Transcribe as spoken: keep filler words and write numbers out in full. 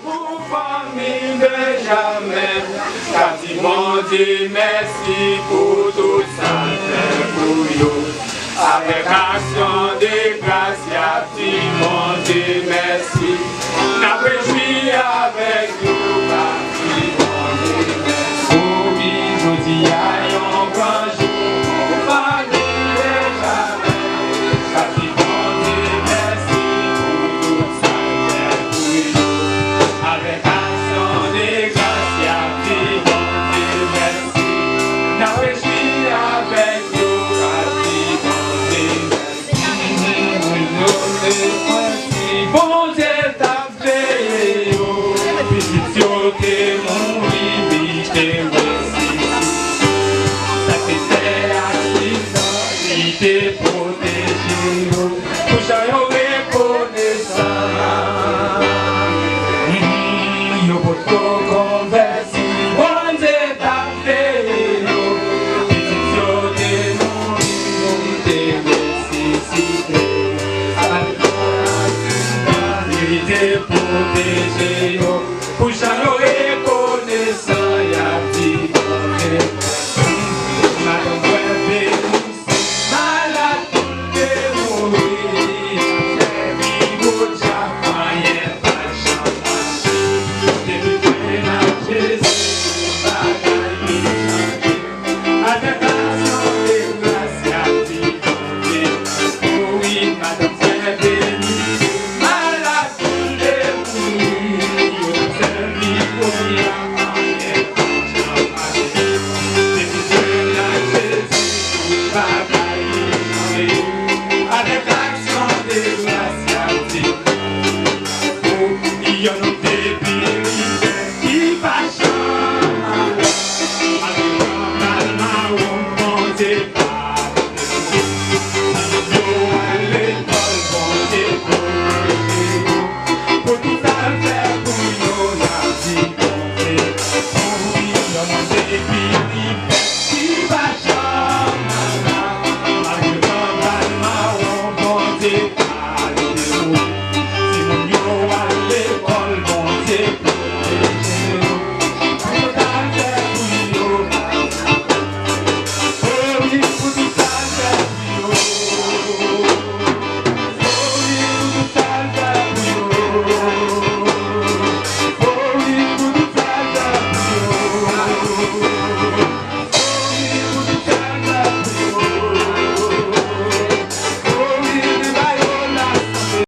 Pou fanmi Benjamen, n ap di Bondye mèsi pou tout sa l fè pou yo. Avèk aksyon de gras, y ap di Bondye mèsi. N ap rejwi avèk yo, n ap di Bondye mèsi. O wi, jodi a yon gran jou pou fanmi Benjamen. N ap di Bondye mèsi pou tout sa l fè pou yo. Avèk aksyon de gras, y ap di Bondye mèsi. N ap rejwi avèk yo, n ap di Bondye mèsi. Yo te kwè si Bondye t ap veye yo, pitit yo te mouri, li te resisite. Sa te fè aksidan, li te pwoteje yo. Pou jan yo rekonesan, mm, yo potko konvèti. Bondye t ap veye yo. Pitit yo te mouri, yo te resisite. Li te pwoteje